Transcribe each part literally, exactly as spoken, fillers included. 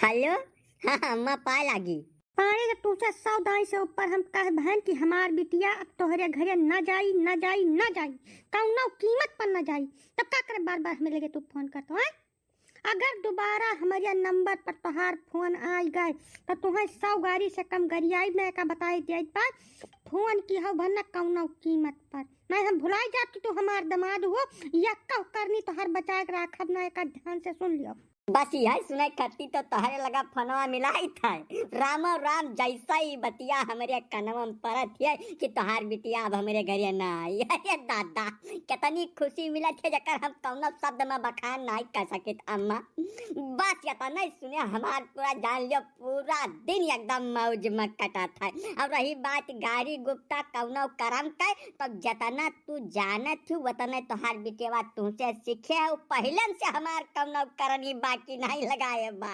हेलो। हाँ, हाँ, अम्मा, पाए लागी। पाड़े, जब तुझे सौ दाई से ऊपर हम कह बहन कि हमार बिटिया अब तोहरे घरे न जाई, न जाई, न जाई, कौनो कीमत पर न जाई, तब का करे बार बार हमें लगे तू फोन करत हो, हैं? अगर दोबारा हमारे नंबर पर तोहार फोन आई गए, तो तुहें सौ गारी से कम गरियाई में का बताए दिया बा। फोन की हो भर न कौनो कीमत पर, नहीं हम भुलाई जाब कि तू हमार दामाद हो। या कह करनी तोहार बचाए के राखब ना, एका ध्यान से सुन लियो। बस यही सुने खत्ती तो तोहरे लगा फोनवा मिलाई था। रामो राम, जैसा ही बतिया हमरे कनवा में परत है कि तोहार बिटिया अब हमरे घरे ना आई। अरे दादा, कितनी खुशी मिलत है, जकर हम कौनो शब्द में बखान नहीं कर सकित अम्मा। बस इतना ही सुने हमार पूरा जान लियो, पूरा दिन एकदम मौज में कटा था। और रही बात गारी गुप्ता कौनो करम के, तो जितना तू जानत हो उतने तोहार बिटिया तुमसे सीखे हो। पहले से हमार कौनो करनी बाकी नहीं लगाए बा।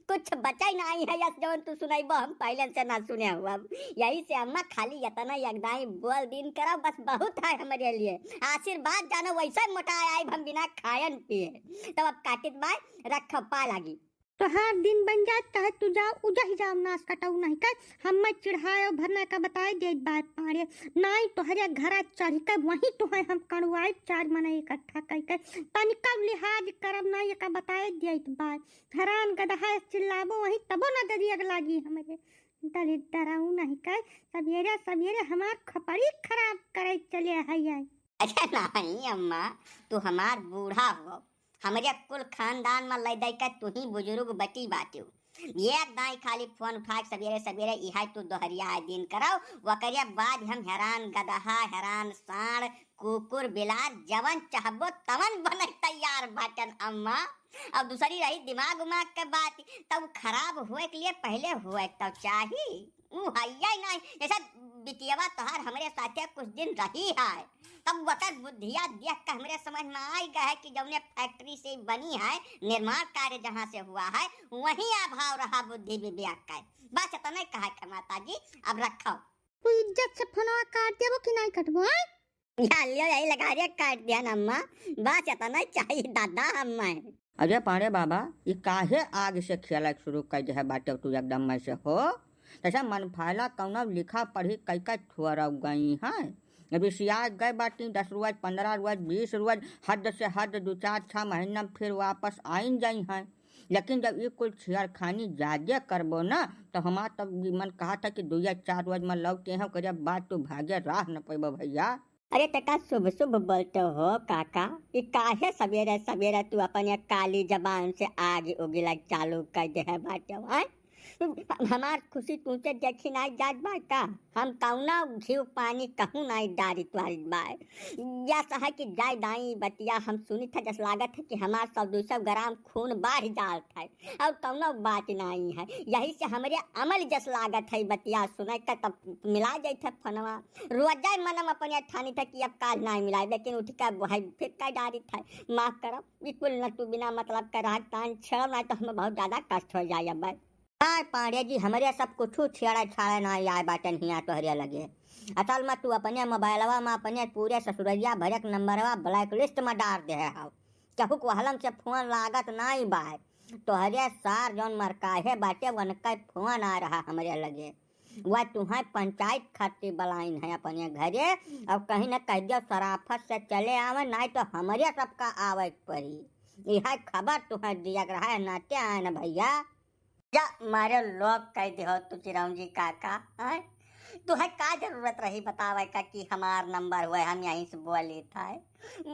कुछ बचा ही नहीं है, यस जौन तू सुनाइबो हम पहले से ना सुने हो। अब यही से अम्मा खाली इतना यगदाई बोल दिन करो, बस बहुत है हमारे लिए। आशीर्वाद जानो वैसे मोटा आए हम बिना खायन पिए। तब अब काटित बाय रख पा लागी। तोहार दिन बन जाए चाहे तू जाओ, उजह जाओ, नाश कटाऊ नहीं कर। हम मैं चिढ़ाए और भरना का बताए दे बाय पाड़े। नाई तोहरे घरा चढ़ के वहीं तुहे हम कड़ुआई चार मने इकट्ठा कर के। तनिका लिहाज करब ना, एका बताए दिया बाय। हरान गदहा चिल्लाबो वहीं तबो ना दरियग लागी हमरे। दलिद्दराऊ नहीं कह, सवेरे सवेरे हमार खपड़ी खराब करे चले है ये। अच्छा नहीं अम्मा, तू हमार बूढ़ा हो, हमरे कुल खानदान में ले दे के तू ही बुजुर्ग बची बाटियो। एक दाई खाली फोन उठा के सवेरे सवेरे इहाई तू दोहरिया दिन करो, वकरे बाद हम हरान गदहा, हरान साँड़, कुकुर, बिलार, जवन चाहबो तवन बने तैयार बाटन अम्मा। अब दूसरी रही दिमाग उमाग के बात, तब खराब होए के लिए पहले होए तो चाही। ऊ हइये नहीं, जैसे बिटियावा तोहार हमरे साथे कुछ दिन रही है, तब वकर बुद्धिया देख के हमरे समझ में आई गए है कि जौने फैक्ट्री से बनी है, निर्माण कार्य जहाँ से हुआ है, वहीं अभाव रहा बुद्धि विवेक का। बस इतना ही कहा के माता जी, अब रखो। तू इज्जत से फोनवा काट देबो कि नहीं कटबो, हैं? या लियो, यही लगा रे, काट दिया ना अम्मा। बस इतना ही चाहिए दादा हमें। अरे पाड़े बाबा, ई काहे आग से खेला शुरू कर दे है बाटे तू एकदम में से हो? जैसे मन फायला कौनो लिखा पढ़ी कई का छोड़ गई है। रिसिया गए बाटी दस रोज, पन्द्रह रोज, बीस रोज, हद से हद दो चार छह महीना में फिर वापस आइन जाई हैं। लेकिन जब ई कुल छेड़खानी ज्यादा करबो ना, तो हमार तब ई मन कहा था कि दो या चार रोज में लौटे हैं, ओकरे बाद तू भागे राह न पैबो भैया। अरे तका शुभ शुभ बोलते हो काका, ई काहे सवेरे सवेरे तू अपन ये काली जबान से आग उगिला चालू कर दे है बाटे, हैं? हमार खुशी तुमसे देखी नाई जात बा का? हम कौना घी पानी कहूँ नाई डारित वारित बा। या सहा कि जाय दाई बतिया हम सुनी था, जस लागत है कि हमार सौ दो सौ ग्राम खून बढ़ जात है और कौनो बात नाई है। यही से हमरे अमल जस लागत है बतिया सुने का, तब मिला जाइत है फोनवा। रोजा मनम अपने ठानी था कि अब काल नाई मिलाए, लेकिन उठ के भाई फिर का डारित है। माफ करब, बिल्कुल न तू बिना मतलब के रह तान छेड़ब, नाई तो हमें बहुत ज्यादा कष्ट हो जाए अब। आय पांड़े जी, हमरे सब कुछ छेड़ा छाड़ा ना आए बाटन हिया तोहरे लगे। असल में तू अपने मोबाइलवा में अपने पूरे ससुरैया भरक नंबरवा ब्लैक लिस्ट में डार दे हव। केहू को हलम से फोन लागत नाई बाय। तोहरे सार जौन मरकाहे बाटे, उनका फोन आ रहा हमरे लगे। वह तुहें पंचायत खातिर बलाइन है अपने घरे, और कहीं न कह दियो सराफत से चले आवे, नाई तो हमरे सबका आवे के पड़ी। यह खबर तुहें दिया रहा है, नाते आए न भैया। जा मारे लोग कह दे हो तू चिरौंजी काका, हैं? तुहे का जरूरत रही बतावे का कि हमार नंबर हुए, हम यहीं से बोली था।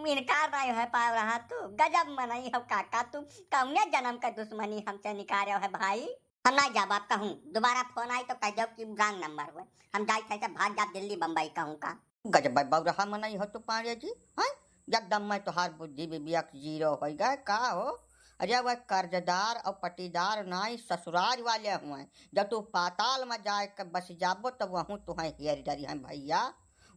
इनकार नहीं हो पाव रहा तू, गजब मनई हो काका तू, कौने जन्म का दुश्मनी हमसे निकारे है भाई? हम ना जाब, आप कहूँ दोबारा फोन आई तो कह दो कि रॉन्ग नंबर हुए, हम जाई थे से भाग जाब दिल्ली बम्बई कहूँ का। गजब बौरहा मनई हो तू पांड़े जी, हैं? एकदम में तोहार बुद्धि विवेक जीरो हो गए का हो? अरे वह कर्जदार और पटीदार नाई ससुराल वाले हुए, जब तू पाताल में जाए के बस जाबो तब वहूँ तुहें हेर डरी हैं भैया।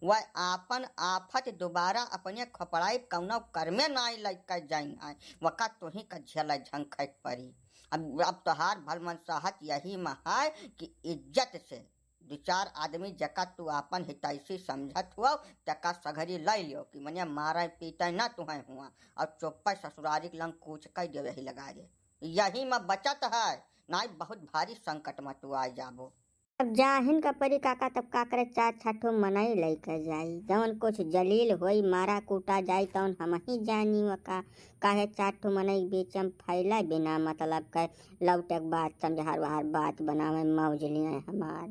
वह आपन आफत दोबारा अपने खपड़ाई कौनो कर्मे नाई लग कर जाई हैं, वका तुही का झेला झंखट पड़ी। अब अब तोहार भलमन सहत यही में है कि इज्जत से दो चार आदमी जका तू आपन हितैषी समझत हुआ, तका सगरी लै लियो कि मने मारे पीटे ना तुहें हुआ, और चुप्पे ससुरारी के लंग कूच कह दे यही लगा दे। यही में बचत है, नाहीं बहुत भारी संकट मा तू आइ जाबो। अब जाहिन का परी काका, तब का करे, चार छह ठो मनई लइके जाई, जवन कुछ जलील होई, मारा कूटा जाई, तवन हमहीं जानी वका। काहे चार ठो मनई के बीच मा फैले बिना मतलब के, लौटे के बाद समझार वहार बात बनावे, मौज लिहे हमार।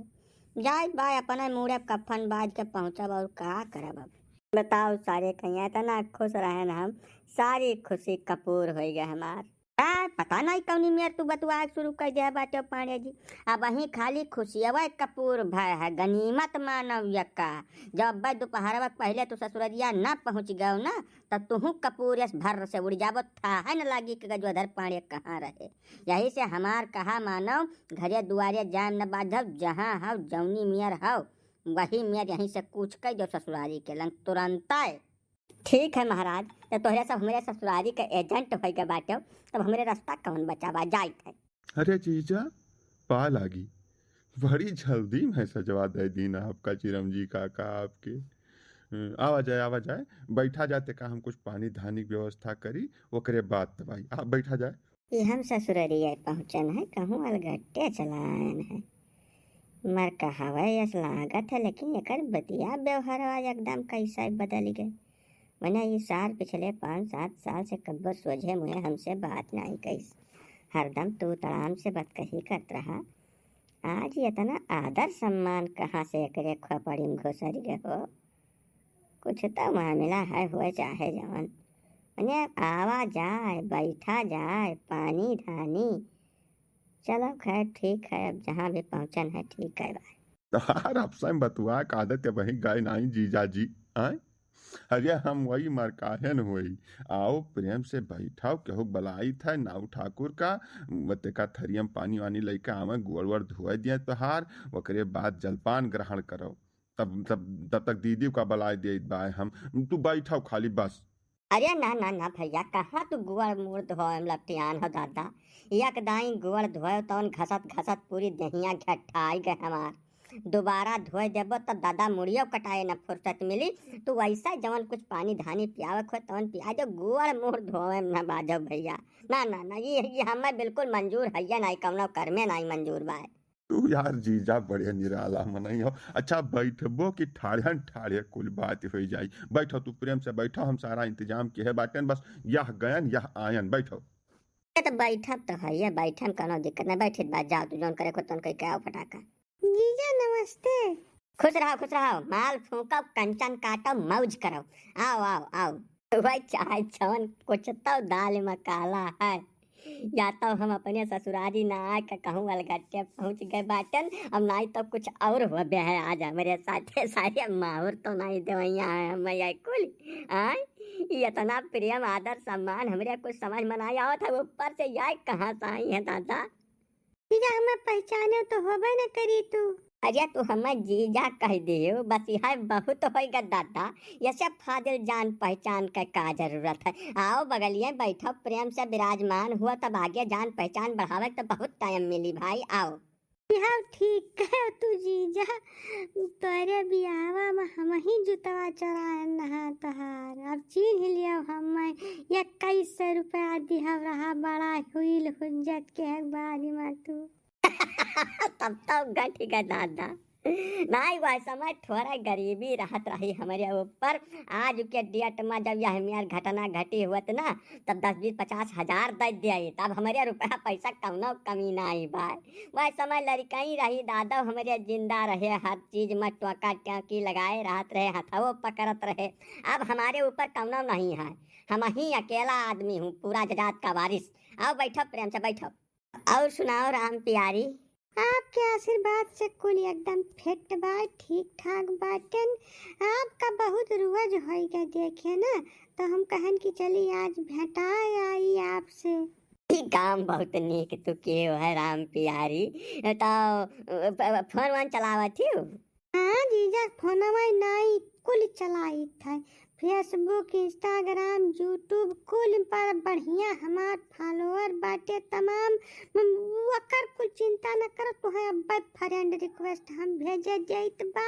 जाइत बा अपने मूड़े कफन बाज के पहुँचब, और का करब अब। बताओ सारे कहिया इतना खुश रहेन हम, सारी खुशी कपूर होइ गए हमार। आ, पता नहीं कौनी मेर तू बतुआ के शुरू कर दे बाटे पांड़े जी। अब वहीं खाली खुशियवे कपूर भय है, गनीमत मानव यक्का। जब अब्बे दोपहरवा के पहले तू ससुररिया ना पहुँच गयो ना, तब तुहूँ कपूर यस भर्र से उड़ जाबो, थाहे न लागी कि गजोधर पांड़े कहाँ रहे। यही से हमार कहा मानव, घरे दुआरे जाम न बाझव, जहाँ हव जौनी मेर हव, वही मेर यहीं से कूच कर दो ससुरारी के लंग तुरंतय। ठीक है महाराज, जब तोहरे सब हमरे ससुरारी के एजेंट होइ गए बाटे, तब हमरे रास्ता कौन बचा बा, जाइत है। अरे जीजा, पा लागी, बड़ी जल्दी में सजवा दे दीन आपका चिरंजी काका आपके। अ, आवा जाए, आवा जाए, बैठा जाते का हम कुछ पानी धानी के व्यवस्था करी, ओकरे बाद तब आई। आप बैठा जाए। ई हम ससुररिया पहुँचन है, कहूँ अलगट्टे चला आयन है। मर कहावे यस लागत है, लेकिन एकर बतिया व्यवहारवा एकदम कैसे बदल गए। मने ई सार पिछले पाँच सात साल से कब्बो सोझे मुँहे हमसे बात नाहीं कइस। हरदम तू तड़ाम से बतकही करत रहा। आज इतना आदर सम्मान कहाँ से एकरे खोपड़ी में घुसर गए हो? कुछ तो मामला है, हुए चाहे जवन। मने आवा जाए, बैठा जाए, पानी धानी। चलो खैर ठीक है, अब जहाँ भी पहुँचन है ठीक है भाई। तोहार आपसे में बतुआ के आदत के वही गए नाहीं जीजा जी, आय? अरे हम वही मरकाहे न होई। आओ प्रेम से बैठाओ, केहू बलाइत है नाऊ ठाकुर का, तेका थरिया में पानी वानी लइके आवे, गोड़ वोड़ धोए दिए तोहार, ओकरे बाद जलपान ग्रहण करो। तब, तब, तब तक दीदी का बलाए देइत बाय हम। तू बैठाओ खाली बस। अरे ना, ना, ना भैया, कहाँ तू गोड़ मुड़ धोए में लपटियान हो दादा? एक दाई गोड़ धोए तौन घसत घसत पूरी देहिया घटाई गए हमार। दोबारा धोए देबो तब दादा मुड़ियो कटाए न फुर्सत मिली। तू वैसा जवन कुछ पानी धानी पियावे खोए तवन पिया दे, गोड़ मुड़ धोए में ना बाजो भैया। ना, ना, ना, ये, ये हमें बिल्कुल मंजूर है, ये नाई कौनो कर्मे नाई मंजूर बाय। तू यार जीजा बड़े निराला मनई हो। अच्छा बैठबो कि ठाढ़न ठाढ़े कुल बात होइ जाई। बैठो, तू प्रेम से बैठो, हम सारा इंतजाम किहे बाटेन, बस यह गयन यह आयन, बैठो। ये तो बैठब तो है, ये बैठे में कौनो दिक्कत ना, बैठित बात, जाओ तू जौन करे को तौन कह के आओ फटाका। जीजा नमस्ते। खुश रहो, खुश रहो, माल फूंको, कंचन काटो, मौज करो, आओ, आओ, आओ। वही चाहे जौन कुछ तो दाल में काला है। या तो हम अपने ससुरारी ना आके कहूँ अलगट्टे पहुँच गए बाटन, अब नाई तो कुछ और हो बे है आज हमरे साथे। सारे माहौर तो नाई देवैया है हम या कुल। आय, ये इतना प्रेम आदर सम्मान हमरे कुछ समझ में नाई आवत है, ऊपर से या कहाँ से आई है दादा? जीजा, हमें पहचाने तो होबे न करी तू। अरे तू हमें जीजा कह दियो, बस यह बहुत होइगा दादा। यसे फाजिल जान पहचान के का जरूरत है? आओ बगलिए बैठो, प्रेम से विराजमान हुआ, तब आगे जान पहचान बढ़ावे के तो बहुत टाइम मिली भाई, आओ। यह ठीक कहो तू जीजा, तोरे बियाहवा में हम ही जुतवा चोराए नहा तोहार। अब चीन्ह लियो हमें, इक्कीस सौ रुपया दिहब रहा, बड़ा हुइल हुज्जत के है बारी मा तू। तब तो गठ गए दादा। नाई, वह समय थोड़ा गरीबी रहत रही हमरे ऊपर। आज के डेट में जब यह मेर घटना घटी हुअत ना, तब दस बीस पचास हजार दे दिए, तब हमरे रुपया पैसा कौनो कमी नाई बाय। वह समय लड़कई रही दादा, हमरे जिंदा रहे, हर चीज में टोका टाकी लगाए रहत रहे, हथवो पकड़त रहे। अब हमारे ऊपर कौनो नहीं है, हम ही अकेला आदमी हूँ, पूरा जजात का वारिस। आओ बैठो, प्रेम से बैठो। और सुनाओ राम प्यारी। आपके आशीर्वाद से कुल एकदम फिट बा, ठीक ठाक बाटन। आपका बहुत रुअज होइगा देखे ना, तो हम कहन कि चली आज भेंटाए आई आपसे। ई काम बहुत नीक तू कियो है राम प्यारी। तो, अ, फ-, फोन वोन चलावत ही? हाँ जीजा, फोनवा नाई कुल चलाइत है। Facebook, Instagram, YouTube कुल पर बढ़िया हमार follower बाटे तमाम। म-, ओकर कुल चिंता न करो, तुहे अब्बे friend request हम भेजे जाइत बा।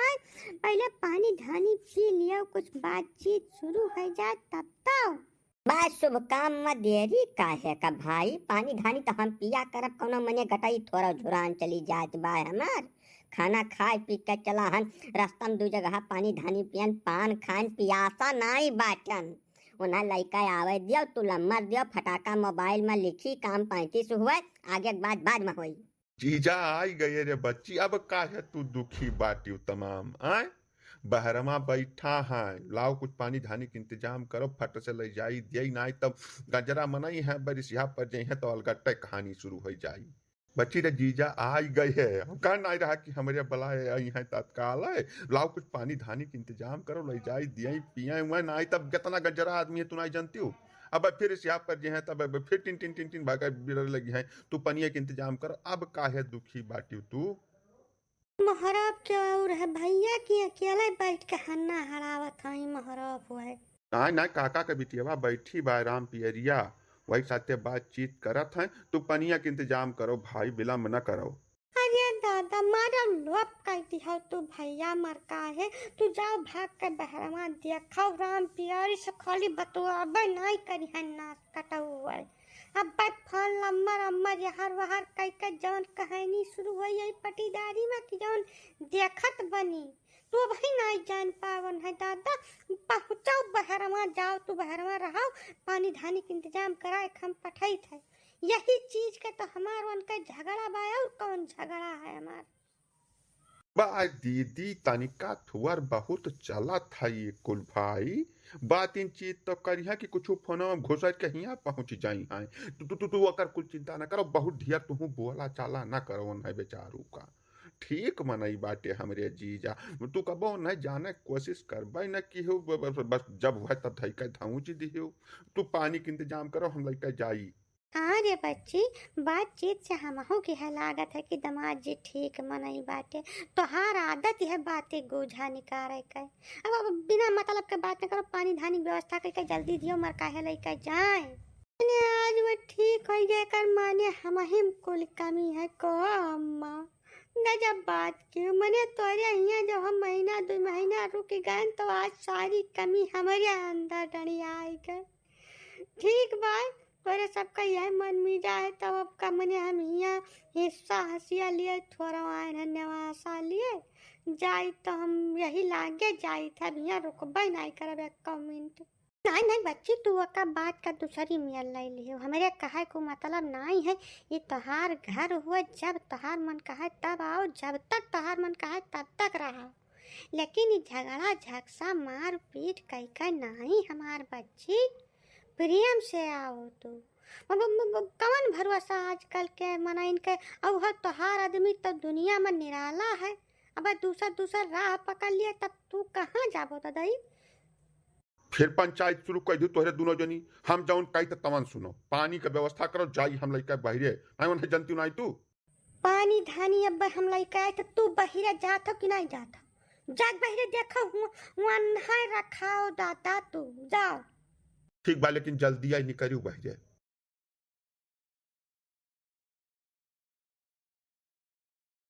पहले पानी धानी पी लियो, कुछ बातचीत शुरू हो जाए तब तो। बा शुभ काम में देरी काहे का भाई? पानी धानी त हम पिया करब, कौनो मने गटई थोरा झुरान चली जात बा हमार। खाना खाए पी के चला हन, रास्ता में दू जगह पानी धानी पियन, पान खान, पियासा नाई बाटन। उन्हें लइका आवे दियो, तू लम्मर दियो, फटाका मोबाइल में लिखी, काम पैंतीस हुए, आगे के बात बाद में होई। जीजा आई गए रे बच्ची, अब काहे तू दुखी बाटिउ तमाम, आय? बहरमा बैठा है, लाओ कुछ पानी धानी के इंतजाम करो, फट से ले जाई दियई, नाई तब गजरा मनई है, बरिसिया पर जई है तो अलगट्टे कहानी शुरू हो जाई। बच्ची रे जीजा आई गए है, हम कहा नाई रहा कि हमरे बुलाए आई हैं तत्काल है, लाओ कुछ पानी धानी के इंतजाम करो, ले जाई दियई पियई हुए, नाई तब कितना गजरा आदमी है तू नाई जानती हो। अब फिर सियाप कर जे हैं, तब अब फिर टिन टिन टिन टिन भागा बिरर लगी हैं, तू पनिया के इंतजाम कर, अब काहे दुखी बाटिउ तू? मोहरब के और है भैया कि अकेले बैठ के हन्ना हरावत हई मोहरब हुए। नाई नाई, काका के बिटियावा बैठी बा राम पियरिया, वही साथे बातचीत करत हैं, तू पनिया के इंतजाम करो भाई, विलम्ब न करो। अरे दादा, मारा लोप कह दिहो तू भैया मर काहे, तू जाओ भाग के बहरवा देखो राम पियरी से खाली बतुआबे नाई करी है नास कटौए। अब फोन लम्मर अम्मर यहर वहर कह के जौन कहानी शुरू हुई है पटीदारी में कि जौन देखत बनी, तू अबही नाई जान पावन है दादा। पहुँचो बहरवा, जाओ तू बहरवा रहो, पानी धानी के इंतजाम करा के हम पठैत है। यही चीज के तो हमार उनका झगड़ा बा, और कौन झगड़ा है हमार? बा दीदी, तनिका थुअर बहुत चलत है ये कुल भाई। बात इन चीज तो करिहा कि कुछ फोनवा में घुसर के हियाँ पहुँच जाई हैं। तू, तू, तू, तू ओकर कुल चिंता न करो, बहुत ढेर तुहूँ बोला चाला न करो उन्हें बेचारू का। ठीक मनई बाटे हमरे जीजा, तू कबो न जाने कोशिश करबे न किहो, ब-, ब-, बस जब हुए तब धई के धौंच दिहो। तू पानी के इंतजाम करो, हम लइके जाई। हाँ रे बच्ची, बातचीत से हमहू के है लागत है कि दामाद जी ठीक मनई बाटे। तोहार आदत है बातें गोझा निकारे के। अब, अब बिना मतलब के बात न करो, पानी धानी के व्यवस्था करके जल्दी दियो, मर काहे लइके जाए। माने आज वो ठीक होई गए, एकर माने हमहिम कुल कमी है। कहो अम्मा, गजब बात की, मने तोरे हियाँ जब हम महीना दो महीना रुक गए तो आज सारी कमी हमरे अंदर डंडियाई गए। ठीक बा, तोरे सबका यह मन मिजा है, तब अब का मने हम हियाँ हिस्सा हसिया लिए, थोड़ा आए हैं नेवासा लिए, जाई तो हम यही लागे जाई था, अब हियाँ रुकबे नहीं करब एक मिनट। नहीं, नहीं बच्ची, तू ओका बात का दूसरी मियर ले लियो। हमरे कहे को मतलब नहीं है, ये तोहार घर हुआ, जब तोहार मन कहे तब आओ, जब तक तोहार मन कहे तब तक रहा। लेकिन ये झगड़ा झगसा मार पीट कई का नहीं हमार बच्ची, प्रेम से आओ तू। अब, अब, अब कवन भरोसा आजकल के मनइन के, अब हर तोहार आदमी तो दुनिया में निराला है। अब दूसर दूसर राह पकड़ लिए तब तू कहाँ जाबो ददई? फिर पंचायत शुरू कर दू तोहरे दोनों जनी। हम जौन कही त तवन सुनो, पानी के व्यवस्था करो, जाई हम लइका बहिरे। नहीं उन्हें जनती नहीं तू। पानी धानी अब हम लइका आए त तू बहिरे जात हो कि नहीं जात हो? जाग बहिरे देखो, हुआ, हुआ नहाए रखाओ दादा तू, जाओ। ठीक बा, लेकिन जल्दी आई निकरियो बहिरे।